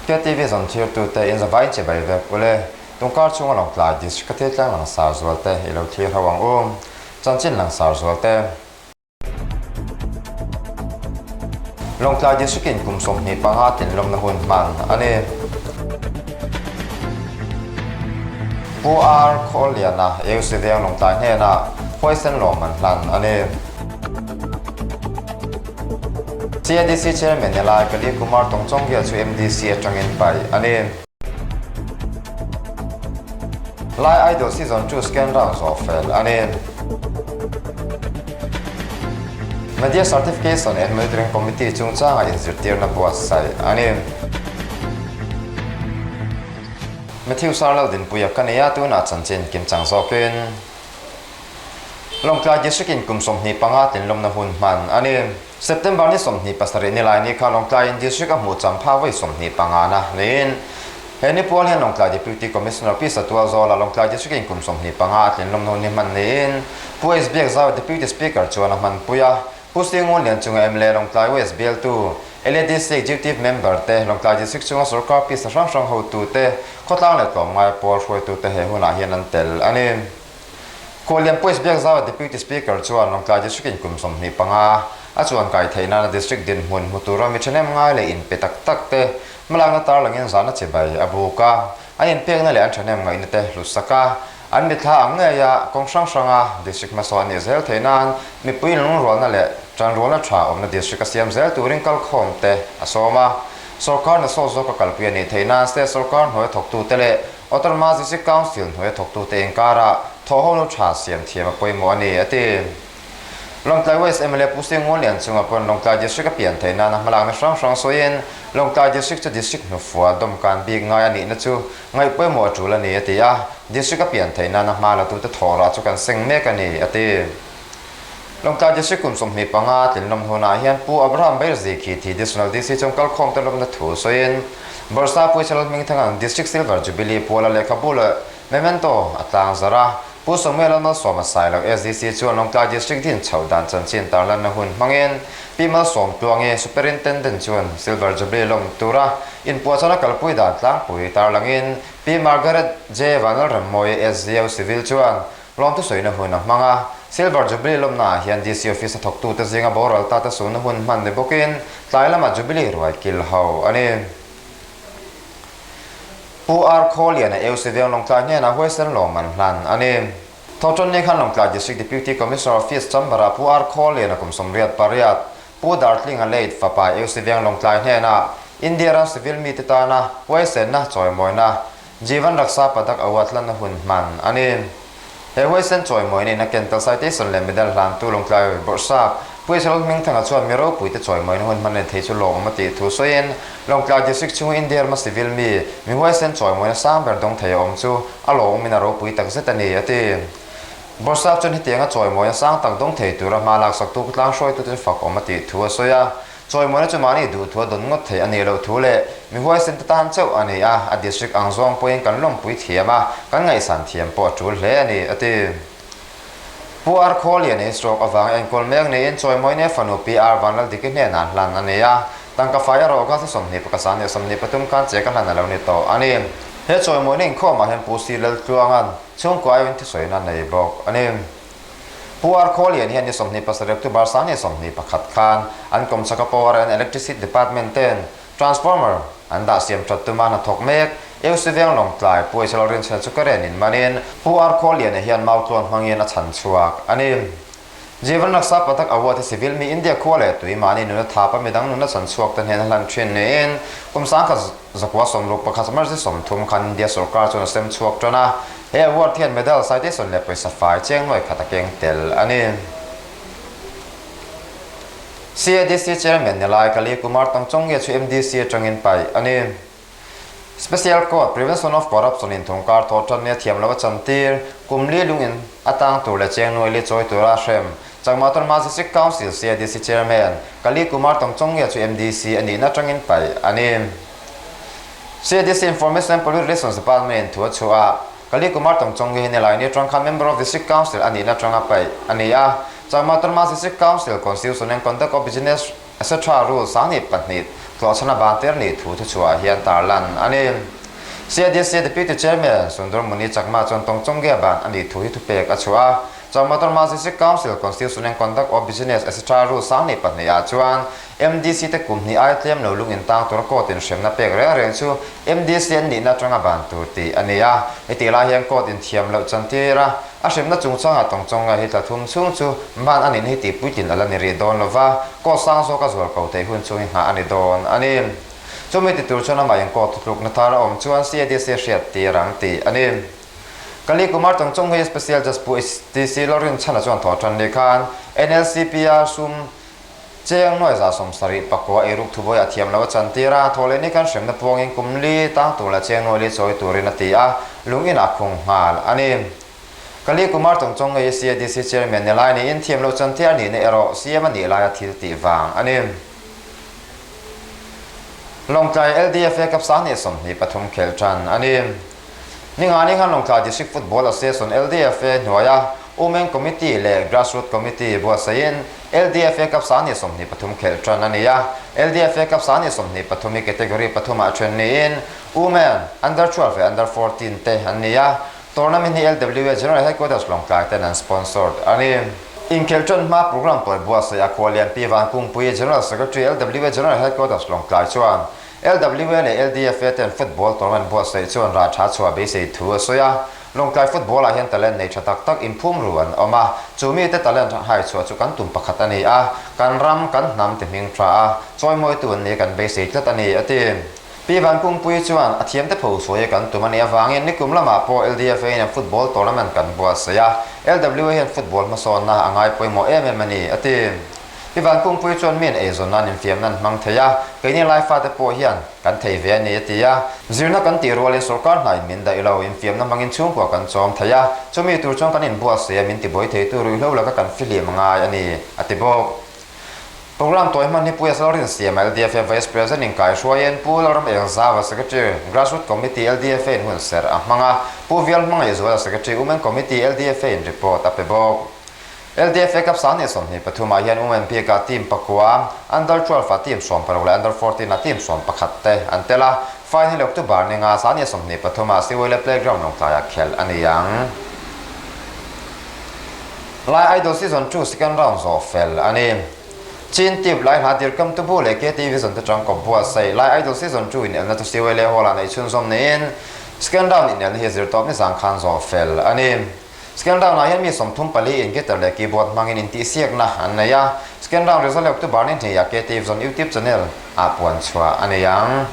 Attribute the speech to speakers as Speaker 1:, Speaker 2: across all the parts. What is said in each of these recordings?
Speaker 1: KTV zawn thirtute in zavai che bai vek ule. Tungkar chhunga Lawngtlai District a thil tlang langsar zualte i lo thlir ho ang u. Chanchin langsar zualte. Lawngtlai District in kum 25 tinlawmna hun hman a ni. Pu R. Khawlliana, AUC Veng Lawngtlai hnenah huaisen lawm an hlan a ni. CADC Chairman ni lai Kali Kumar Tongchongia chu MDC atangin paih a ni. Lai Idol Season 2 second round zawh fel a ni. Media Certification and Monitoring Committee chungchanga inzirtirna buatsaih a ni. Matthew Sarlal Dinpuia ka nia tunah chanchin kimchang zawkin Lawngtlai District in kum 25 tlinlawmna hun hman a ni. September ni 27 ni lai ni kha Lawngtlai in District a hmuh champha vawi 25 na niin he ni pual hian Lawngtlai Deputy Commissioner Pi Satual Zawla Lawngtlai District in kum 25 a tlinlawmna hun hi hman niin Pu S Biakzau Deputy Speaker chuan a hmanpui a. Pu Singun Lianchunga mla Lawngtlai West bialtu LADC Executive Member te, Lawngtlai District chunga sorkar pisa hrang hrang hotute, khawtlang leh tlawmngai pawl hruaitute he hunah hian an tel a ni. Khuallian Pu S Biakzaua Deputy Speaker chuan Lawngtlai District in kum 25 a chuan kai theih nana District dinhmun hmu tura mi thahnem ngai leh inpe tak tak te hmalakna tarlangin zahna chibai a buk a, an inpekna leh an thahnem ngaihna te hlutsak a, An mithla ang ngeia kawng hrang hranga district hmasawn a nih zel theih nan mipui lungrualna leh tanrualna tha awmna district a siam zel turin kalkhawm te a sawm a. Sorkar hnasaw zawka kalpui a nih theih nan state sorkar hnuaia thawktute leh Autonomous District Council hnuaia thawktute inkarah thawhhona tha siam thiam a pawimawh a ni, a ti. Lawngtlai West mla Pu Sing Ngulian chunga pawn Lawngtlai District a pian theih nana hmalakna hrang hrang sawiin Lawngtlai District chu District hnufua dawmkan bik ngai a nihna chu ngaih pawimawh a tul a ni a ti a, District a pian theih nana hma latute thawhrah chu kan seng mek a ni a ti. Lawngtlai District kum 25 tlinlawm hunah hian Pu Abraham Beirzi Khithi District DC chuan kalkhawmte lawmna thu sawiin Bawrhsa Puichal Hmingthanga'n District Silver Jubilee puala lehkhabu leh Memento a tlang zarh a, Pu Samuel-a Malsawma Sailo SDC chuan Lawngtlai District din chhoh dan chanchin tarlanna hun hmangin Pi Malsawmtluangi Superintendent chuan Silver Jubilee lawm tura inpuahchana kalpui dan tlangpui tarlangin Pi Margaret J Vanlalremmawi SDO Civil chuan lawmthusawina hun a hmang a, Silver Jubilee lawmnaah hian DC Office a thawktute zinga boral tate suhna hun hman ni bawkin tlai lama Jubilee ruai kil ho a ni. Pu R. Khawliana AUC Veng Lawngtlai hnenah huaisen lawm an hlan a ni. Thawhṭanni khan Lawngtlai District Deputy Commissioner Office chamber-ah Pu R. Khawliana kum 88, Pu Dartlinga late fapa AUC Veng Lawngtlai hnenah India ram civil mite tana huaisenna chawimawina Jeevan Raksha Padak Award hlanna hun hman a ni. He huaisen chawimawina in a ken tel citation leh medal hlantu Lawngtlai Bawrhsap Pu Israel Hmingthanga chuan mi ropuite chawimawina hun hman a ni thei chu lawmawm a tih thu sawiin Lawngtlai District chhunga India rama civil mi mi huaisen chawimawina sang ber dawng thei a awm chu a lawmawmin a ropui tak zet a ni a ti. Bawrhsap chuan hetianga chawimawina sang tak dawng thei tura hma laksak tu tlang hruaitute chu fak awm a tih thu a sawi a. Chawimawina chu mahni duh thu a dawn ngawt thei a nih loh thu leh mi huaisen te tan chauh a ni a, a district ang zawng pawhin kan lawmpui thiam a, kan ngaihsan thiam pawh a tul hle a ni, a ti. Pu R. Khawlian in stroke avanga enkawl mek niin Chawimawina fanu Pi R. Vanlaldiki hnenah hlan a ni a, tangka fai erawh kha 21 leh 23 khan che ka hlan a lo ni tawh a ni. He Chawimawina inkhawmah hian Pu Si Laltluanga'n chhungkua aiawin thusawiin a nei bawk a ni. Pu R. Khawlian hian ni 27 October sang ni 21 khan an kawmchaka Power and Electricity Department ten Transformer an dah siam that tuma hnathawk mek AUC Veng Lawngtlai Pu H. Lalrinchhel chu ka ren in manin Pu R. Khawliana hian mautluan hmangin a chhan chhuak a ni. Jeevan Raksha Padak Award hi civil mi India khua leh tui mahni nuna thapa midang nuna chhan chhuak te hnena hlan thin niin kum 1961 March 30 khan India sorkar chuan a sem chhuak tan a. He award hian medal, citation leh pawisa fai cheng nuai khat a keng tel a ni. CADC Chairman ni lai Kali Kumar Tongchongia chu MDC atangin paih a ni. Special Court, Prevention of Corruption in thungkar thawh tan nia thiam lo a chantir, kum li lungin a tang tur leh cheng nuai li chawi tura a hrem. Chakma Torma District Council CADC Chairman Kali Kumar Tongchongia chu MDC a nihna atangin paih a ni. CADC Information and Public Relations Department in thu a chhuah a, Kali Kumar Tongchongi hi Nilaini atang khan Member of District Council a nihna atanga paih a ni a. Chakma Torma District Council Constitution and Conduct of Business. Etc. Rule 22 tlawhchhana ban ter nih thu thuchhuah hian tarlan a ni. CADC Deputy Chairman Sundar Muni Chakma chuan Tawngchawngia ban a nih thu hi thupek a chhuah a. Chakma Torma District Council Constitution and Conduct of Business Etc. Rule 22 ah chuan MDC te kum hnih ai tlem lo lung intang tura court in hremna pek reng reng chu MDC an nihna atanga ban tur tih a ni a. Hetih lai hian court in thiam loh chantir a, a hremna chungchangah tawngchawnga hi tla thum chhung chu ban a nihna hi tih puitlin a la ni rih dawn lova, court sang zawka zual ko theih hun chhung hi nghah a ni dawn a ni. Chumi ti tur chuan amah in court thutlukna thar a awm chuan CADC hriat tir ang tih a ni. Kali Kumar tawngchawng hi Special Judge Pu HTC Lorin Chhana chuan thawh tan ni khan NLCPR sum Cheng nuai 70 pakua eiruk thubawi a thiam lo a chantir a, thaw leh ni kan hremna puangin kum li tang tur leh cheng nuai li chawi turin a ti a, lung in a khung nghal a ni. Kali Kumar Tawngchawng ngei CADC Chairman ni lai niin thiam lo chantir a nihna erawh CM a nih laia thil tih vang a ni. Lawngtlai LDFA Cup 2023 khelh tan a ni. Ningani khan Lawngtlai District Football Association, LDFA, hnuaia Women Committee leh Grassroot Committee buatsaihin LDFA Cup 23 khelh tan a ni a. LDFA Cup 23 hi category pathumah then niin Women, Under 12 leh Under 14 te an ni a. Tournament hi LWA General Headquarters Lawngtlai ten an sponsored a ni. Inkhelh tan hma programme tawi buatsaih a Khualian Pi Vankungpui, General Secretary, LWA General Headquarters Lawngtlai chuan LWA leh LDFA ten football tournament buatsaih chuan rah tha chhuah beisei thu a sawi a. Lawngtlai football ah hian talent nei tha tak tak inphum ru an awm a, chu mite talent hai chhuah chu kan tum pakhat a ni a, kan ram, kan hnam ti hming tha a, chawimawitu an ni kan beisei tlat a ni, a ti. Pi Vankungpuii chuan a thiamte pho sawi a kan tum a nih avangin nikum lamah pawh LDFA in an football tournament kan buatsaih a, LWA hian football hmasawnna a ngai pawimawh em em a ni, a ti. Pi Vankungpuii chuan miin eizawn nan infiamna an hmang thei a, keini lai fate pawh hian kan thei ve a ni a ti a. Zirna kan tih rualin sawrkar hnain min daih lo, infiamna hmangin chhungkua kan chawm thei a, chumi tur chuan kan inbuatsaih a, min tibuai theitu ruihhlo laka kan fihlim ngai a ni, a ti bawk. Programme tawi hman hi Pu Yasal Rinsiama LDFA Vice President in kaihruaiin Pu Lalram Engzava Secretary, Grassroot Committee LDFA in hunserh a hmang a, Pu Vial Hmangaihzuala Secretary, Women Committee LDFA in report a pe bawk. LDFA Cup 2023 ah hian Women bikah team pakua, Under 12 ah team 16 leh Under 14 ah team 11 te an tel a, final October ni nga 2023 ah Siwele Playground Lawngtlaiah khelh a ni ang. Lai Idol Season 2 second round zawh fel a ni. Chin Tube Lai Hla Dirkam Tubu leh KTV Vision te tangkawp buatsaih Lai Idol Season 2 inelna chu Siwele Hall ah neih chhunzawm niin second round inelna hi zirtawp ni zang khan zawh fel a ni. Second round ah hian mi 34 in guitar leh keyboard hmangin intihsiakna an nei a, second round result leh October ni hnih ah KTV Zone YouTube channel ah puan chhuah a nei ang.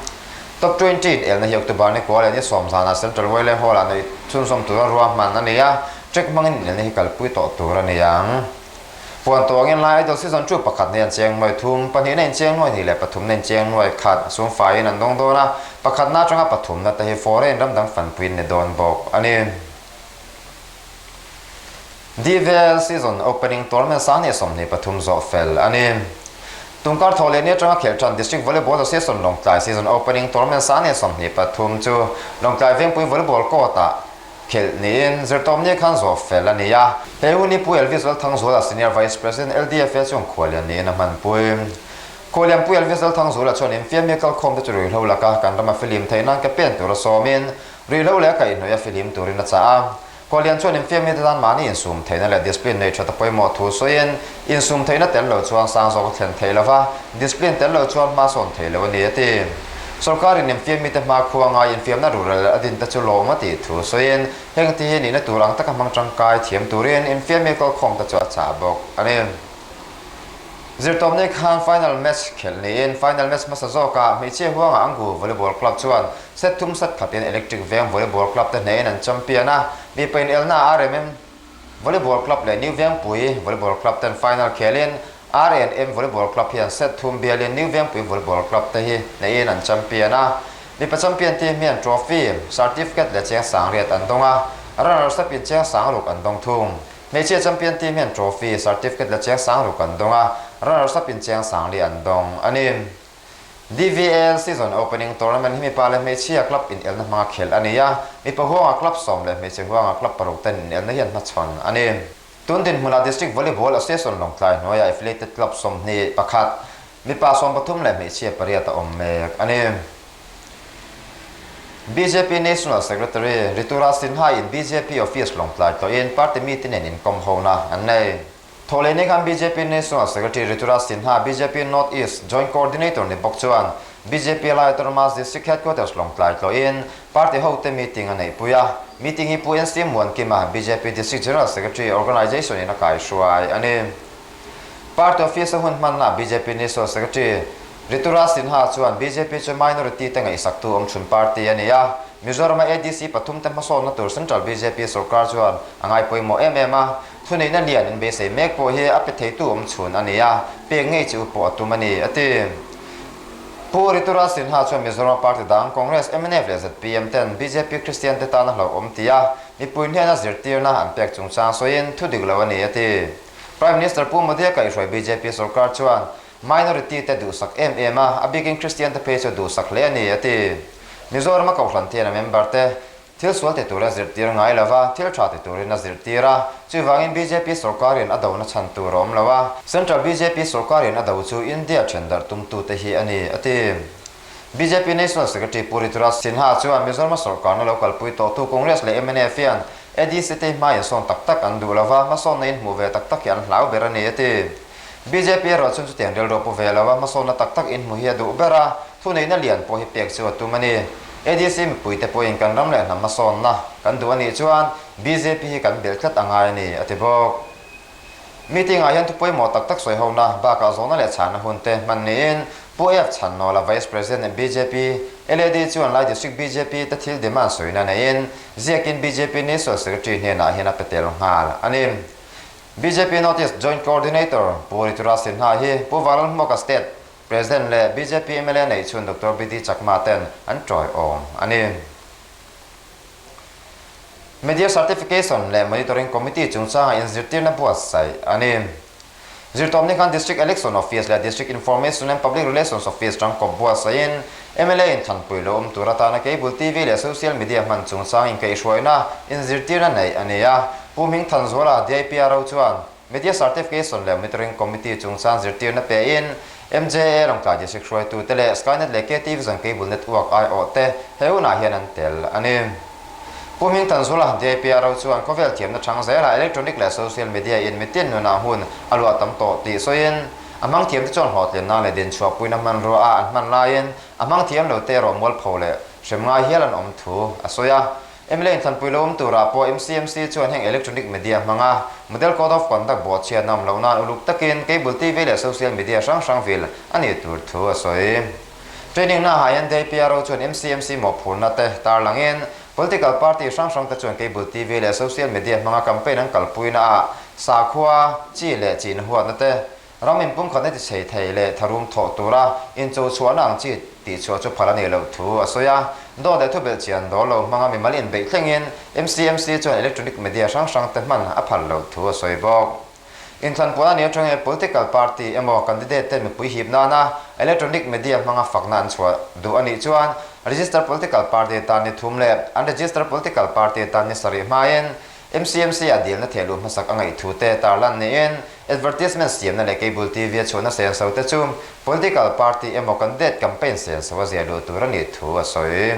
Speaker 1: Top 20 in elna hi October ni kua leh ni sawm zanah Central Waileh Hall ah neih chhunzawm tura ruahman a ni a, track hmangin inelna hi kalpui tawh tur a ni ang. Puan tawngin Lai Idol Season 2 pakhat na in cheng nuai thum, pahnihna in cheng nuai hnih leh pathumna in cheng nuai khat sumfaiin an dawng dawn a, pakhatna atanga pathumna te hi foreign ramdang fanpuiin ni dawn bawk a ni. DVL season opening tournament 2023 zawh fel a ni. Tungkar thawh leh ni atanga khelh tan District Volleyball Association Lawngtlai season opening tournament 2023 chu Lawngtlai Vengpui Volleyball Court-ah khelh niin zirtawm ni khan zawh fel a ni a. He hun hi Pu Elvis Lalthangzuala Senior Vice President LDFA chuan khuallian niin a hmanpui. Khuallian Pu Elvis Lalthangzuala chuan infiammi kalkhawmte chu ruihhlo laka kan rama filim theih nan ke pen tura sawmin Ruihhlo leh a kaihhnawih a fihlim turin a chah a. Khuallian chuan infiammi te tan mahni insum theihna leh discipline nei that a pawimawh thu sawiin, insum theihna tel lo chuan sang zawk a thlen thei lo va, discipline tel lo chuan hma sawn thei lo a ni a ti. Sorkarin infiammi te hma khua ngai infiamna rural a din te chu lawm a tih thu sawiin, heng te hi nihna tur ang taka hmang tangkai thiam turin infiammi kalkhawm te chu a chah bawk a ni. Zirtawpni khan final match khelh niin final match hmasa zawkah hmeichhia huangah Anggu Volleyball Club chuan set thum sat khatin Electric Veng Volleyball Club te hnehin an champion a, mipa inelnaah RMM Volleyball Club leh New Vengpui Volleyball Club ten final khelin RNM Volleyball Club hian set thum bialin New Vengpui Volleyball Club te hi hnehin an champion a. Mipa champion team hian trophy, certificate leh cheng sangriat an dawng a, runners up in cheng sangruk an dawng thung. Hmeichhia champion team hian trophy, certificate leh cheng sangruk an dawng a, runners up in cheng sangli an dawng a ni. DVL season opening tournament hi mipa leh hmeichhia club inelna hmanga khelh a ni a, mipa huanga club sawm leh hmeichhe huanga club paruk ten inelna hian hmachhawn a ni. Tun dinhmunah District Volleyball Association Lawngtlai hnuaiah affiliated club 21. Mipa 13 leh hmeichhia pariat a awm mek a ni. Bjp National Secretary Rituraj Sinha in bjp Office Lawngtlai tlawhin party mite nen inkawm hona an nei. Thawhlehni khan bjp National Secretary Rituraj Sinha, bjp North East Joint Coordinator ni bawk chuan bjp Lai Autonomous District Headquarters Lawngtlai tlawhin party hote meeting a neihpui a. Meeting hi Pu NC Muankima, bjp District General Secretary Organisation in a kaihruai a ni. Party Office a hun hmanna bjp National Secretary Rituraj Sinha chuan bjp chu minority te ngaihsaktu awm chhun party a ni a, Mizoram a ADC pathum te hmasawnna tur Central bjp sorkar chuan a ngai pawimawh em em a, thuneihna lian in beisei mek pawh hi a pe theitu awm chhun a ni a, pek ngei chi u pawh a tum a ni, a ti. Pu Rituraj Sinha chuan Mizoram a party dang Congress, mnf leh zpm ten bjp Kristian te tan a hlauhawm ti a, mipui hnena zirtirna an pek chungchang sawiin thu dik lo a ni, a ti. Prime Minister Pu Modi-a kaihhruai bjp sorkar chuan minority te duhsak em em a, a bikin Kristian te phei chu duhsak hle a ni, a ti. Mizoram a kohhran thian a member te thil sual ti tura zirtir ngai lova, thil tha ti turin a zirtir a, chuvangin bjp sorkarin a dona chhan tur a awm lo a, Central bjp sorkarin a do chu India then darh tumtute hi a ni, a ti. Bjp National Secretary Pu Rituraj Sinha chuan Mizoram a sorkarna lo kalpui tawhtu Congress leh mnf hian ADC te hma insawn tak tak an duh lova, hmasawnna in hmuh ve tak tak hi an hlau ber a ni, a ti. Bjp erawh chuan chutiang rilru pu ve lova hmasawnna tak tak in hmuh hi a duh ber a, thuneihna lian pawh hi pek chu a tum a ni. ADC mipuite pawhin kan ram leh hnam hmasawnna kan duh a nih chuan bjp hi kan belh tlat a ngai a ni, a ti bawk. Meeting ah hian thu pawimawh tak tak sawi hona bakah zawhna leh chhana hun te hman niin Pu F Chhannawla Vice President bjp LAD chuan Lai District bjp te thil demand sawina neiin ziakin bjp National Secretary hnenah hian a pe tel nghal a ni. Bjp North East Joint Coordinator Pu Rituraj Sinha hi Pu Vanlalhmuaka State President leh bjp mla neihchhun Doctor BD Chakma ten an tawiawm a ni. Media Certification leh Monitoring Committee chungchanga inzirtirna buatsaih a ni. Zirtawpni khan District Election Office leh District Information and Public Relations Office tangkawp buatsaihin mla in thanpui lo awm tur atana Cable TV leh Social Media hman chungchang inkaihhruaina inzirtirna neih a ni a. Pu Hmingthanzuala, DIPRO chuan Media Certification leh Monitoring Committee chungchang zirtirna pein MJA Lawngtlai District hruaitute leh Skynet leh KTV Zan Cable Network aiawhte he hunah hian an tel a ni. Pu Hmingthanzula, DIPRO chuan khawvel thiamna chang zelah electronic leh social media in mitin nunah hun a luah tam tawh tih sawiin, a hmang thiamte chuan hlawhtlinna leh dinchhuahpuina hmanrua a an hman laiin a hmang thiam lote erawh mualpho leh hrem ngai hial an awm thu a sawi a. Mla inthlanpui lo awm turah pawh MCMC chuan heng electronic media hmanga Model Code of Conduct bawhchhiatna awm loh nan uluk takin cable TV leh social media hrang hrang vil a nih tur thu a sawi. Training na ah hian DPRO chuan MCMC mawhphurhna te tarlangin political party hrang hrang te chuan cable TV leh social media hmanga campaign an kalpuina ah sakhua, chi leh chin huatna te Ram inpumkhatna ti chhei thei leh tharum thawh tura incho chhuahna ang chi tih chhuah chu phal a nih loh thu a sawi a. Dawt leh thubelh chian dawl lo hmanga mimal inbeih thlengin MCMC chuan electronic media hrang hrang te hman a phal loh thu a sawi bawk. Inthlan puan a nih atangin political party emaw candidate te mipui hip nana electronic media hmanga fakna an chhuah duh a nih chuan register political party tan ni thum leh unregistered political party tan ni sarih hmain MCMC ah dilna thehluh hmasak a ngaih thu te tarlan niin advertisement siamna leh cable TV a chhuahna senso te chu political party emaw candidate campaign senso a ziah luh tur a nih thu a sawi.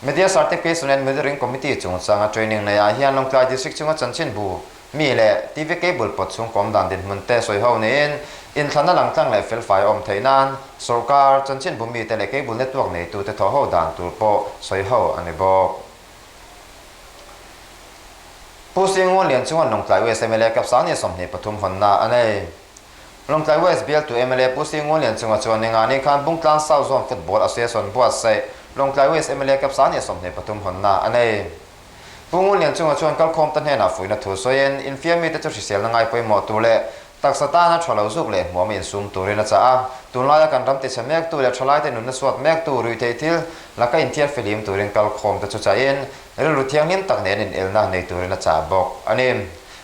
Speaker 1: Media Certification and Monitoring Committee chungchanga training nei ah hian Lawngtlai District chunga chanchinbu mi leh TV cable pawt chhung kawm dan dinhmun te sawi ho niin inthlanna langtlang leh felfai a awm theih nan sawrkar chanchinbu mite leh cable network neitute thawh ho dan tur pawh sawi ho a ni bawk. Pu Singun Lian chuan Lawngtlai West mla Kapsang ni 23 hawnna a nei. Lawngtlai West bialtu mla Pu Singun Lian chunga chuan Ningani khan Bungtlang South Zone Football Association buatsaih Lawngtlai West mla Kapsang ni 23 hawnna a nei. Pu Ngun Lian chunga chuan kalkhawmte hnenah fuihna thu sawiin infiamite chu hriselna ngai pawimawh tur leh Taksa tana tha lo zuk leh hmuam insum turin a chah a, tunlaia kan ram tichhe mektu leh thalaite nunna suat mektu ruihtheih thil laka inthiar fihlim turin kalkhawm te chu chahin rilru thianghlim tak nen inelna nei turin a chah bawk a ni.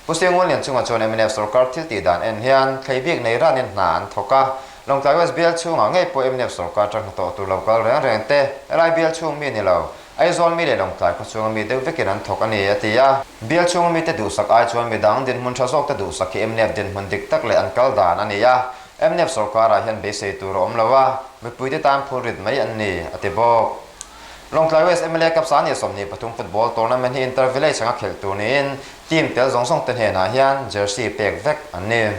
Speaker 1: Pu Sianguanlian chungah chuan mnf sorkar thil tih dan en hian thlei bik nei ranin hna an thawk a, Lawngtlai West bial chhungah ngei pawh mnf sorkar tang hnathawh tur lo kal reng reng te helai bial chhung mi ni lo Aizawl mi leh Lawngtlai khaw chhunga mi deuh vekin an thawk a ni, a ti a. Bial chhunga mite duhsak ai chuan midang dinhmun tha zawkte duhsak hi mnf dinhmun dik tak leh an kal dan a ni a. Mnf sorkarah hian beisei tur a awm lo a, mipuite tan phurrit mai an ni, a ti bawk. Lawngtlai West mla Cup Sani 23 football tournament hi Inter Village anga khelh tur niin team tel zawng zawng te hnenah hian jersey pek vek an ni.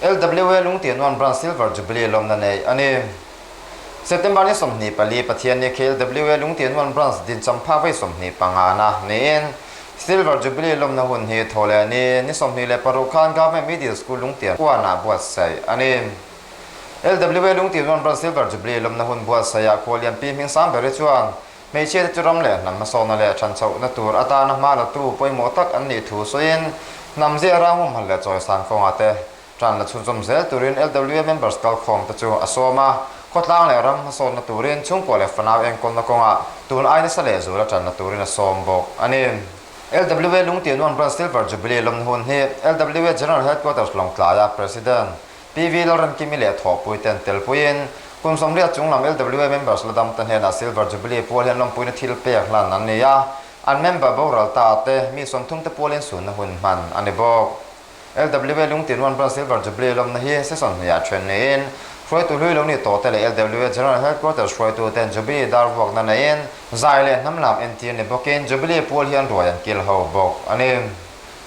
Speaker 1: LWA Lungtian One Branch Silver Jubilee lawmna neih a ni. September ni 24 Pathianni khi LWA Lungtian One Branch din champha vawi 25 na niin Silver Jubilee lawmna hun hi thaw leh ni ni 26 khan Government Middle School Lungtian One-ah buatsaih a ni. LWA Lungtian One Branch Silver Jubilee lawmna hun buatsaihah Khualian Pi Hmingsangberry chuan Hmeichhia te chu ram leh hnam hmasawnna leh ṭhanchhohna tur atana hma latu pawimawh tak an nih thu sawiin hnam zia rang humhalh leh chawisan kawngah te ṭan la chhunzawm zel turin LWA members kalkhawm te chu a sawm a. Khawtlang leh ram hmasawnna turin chhungkua leh fanau enkawlna kawngah tun ai nasa leh zuala ṭan la turin a sawm bawk a ni. LWA Lungtian One Branch Silver Jubilee lawmna hun hi LWA General Headquarters Lawngtlaia President PV Lalremkimi leh thawhpui ten telpuiin kum 80 chunglam LWA members la dam te hnenah Silver Jubilee pual hian lawmpuina thil pek hlan an ni a, an member boral ta te mi 30 te pualin sunna hun hman a ni bawk. LWA Lungtin One Branch Silver Jubilee lawmna hi session hniah then niin hruaitu hlui lo ni tawh te leh LWA General Headquarters hruaitu ten Jubilee dar vuakna neiin zai leh hnam lam entir ni bawkin Jubilee pual hian ruai an kil ho bawk a ni.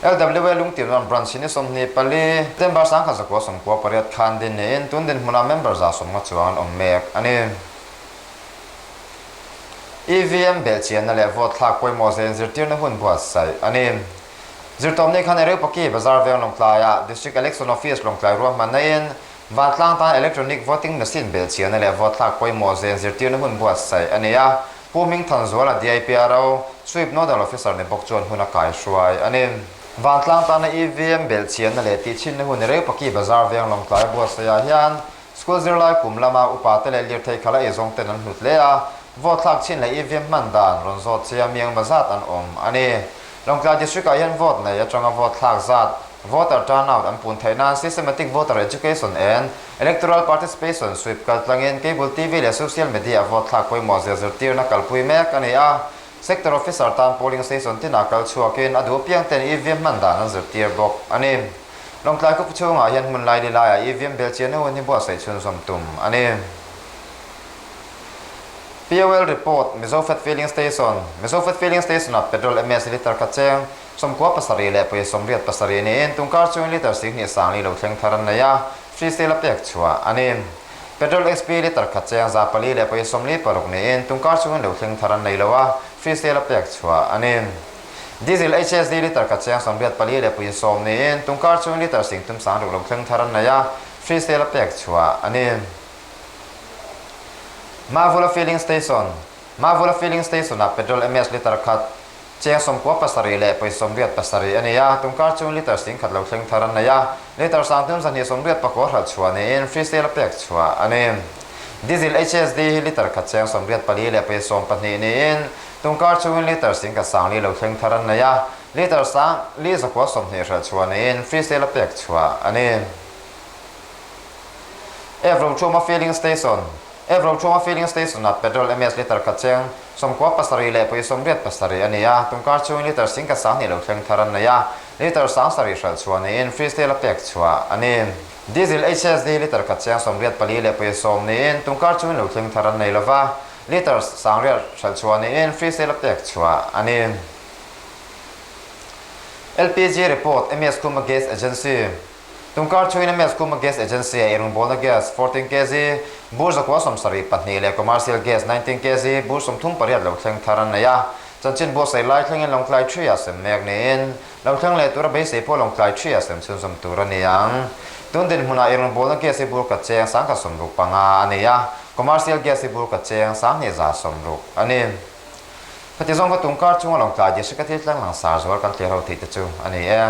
Speaker 1: LWA Lungtir One Branch hi ni 24, September 1998 khan din niin tun dinhmunah member 150 chuang an awm mek a ni. EVM belhchianna leh vote thlak pawimawh zen zirtirna hun buatsaih a ni. Zirtawpni khan Areopagi Bazar veng Lawngtlaiah District Election Office Lawngtlai ruahmanna in Vantlang tan Electronic Voting Machine belhchianna leh vote thlak pawimawh zen zirtirna hun buatsaih a ni a. Pu Hmingthanzuala DIPRO, Sweep Nodal Officer ni bawk chuan hun a kaihruai a ni. Vantlang tana EVM belhchianna leh tihchhinna hun Reupaki Bazar veng Lawngtlai buatsaihah hian School zirlai kum lama upate leh lirthei khala eizawng ten an hlut hle a, vote thlak chhin leh EVM hman dan rawn zawt chia mi engmaw zat an awm a ni. Lawngtlai District ah hian vote nei atanga vote thlak zat, voter turnout, an pun theih nan Systematic Voter Education and Electoral Participation, SWEEP, kaltlangin Cable TV leh Social Media a vote thlak pawimawh zia zirtirna kalpui mek a ni a. Sector Officer tan polling station tinah kal chhuakin a duh apiang ten EVM hman dan an zirtir bawk a ni. Lawngtlai khup chhungah hian hmun laili laiah EVM belchianna hun hi buatsaih chhunzawm tum a ni. POL Report, Mizofat Filling Station, Mizofat Filling Station-ah petrol MS litre khat cheng 97 leh 87 niin tungkar chungin litre 20 sangli lo thleng thar an nei a, free sale a pek chhuah a ni. Petrol XP litre khat cheng 400 leh 46 niin tungkar chungin lo thleng thar an nei lo a, free sale a pek chhuah a ni. Diesel HSD litre khat cheng 84 leh 10 niin tungkar chungin litre 36 lo thleng thar an nei a, free sale a pek chhuah a ni. Mavula Filling Station, Mavula Filling Station-ah petrol MS litre khat cheng 97 leh 87 a ni a, tungkar chungin litre 10,000 lo thleng thar an nei a, litre 3289 hralh chhuah niin free sale a pek chhuah a ni. Diesel HSD hi litre khat cheng 84 leh 12 niin tungkar chungin litre 10,000 lo thleng thar an nei a, litre 4920 hralh chhuah niin free sale a pek chhuah a ni. F Rochhuma Filling Station, F Rochhuma Filling Station-ah petrol MS litre khat cheng 97 leh 87 a ni a, tungkar chungin litre 12 lo thleng thar an nei a, litre 7 hralh chhuah niin free sale a pek chhuah a ni. Diesel HSD litre khat cheng 84 leh 10 niin tungkar chungin lo thleng thar an nei lova, litre 8 hralh chhuah niin free sale a pek chhuah a ni. LPG Report, MS Khuma Gas Agency. Tungkar chungin MS Kuma Gas Agency a irawngbawlna gas 14 kg, bur 172 leh commercial gas 19 kg, bur 38 lo thleng thar an nei a. Chanchin buatsaih lai thlengin Lawngtlai ṭhi a sem mek niin, lo thleng leh tura beisei pawh Lawngtlai ṭhi a sem chhunzawm tur a ni ang. Tun dinhmunah irawngbawlna gas hi bur ka cheng 165 a ni a, commercial gas hi bur ka cheng 2160 a ni. Khati zawng kha tungkar chunga Lawngtlai district a thil tlang langsar zual kan tlir ho theih te chu a ni e.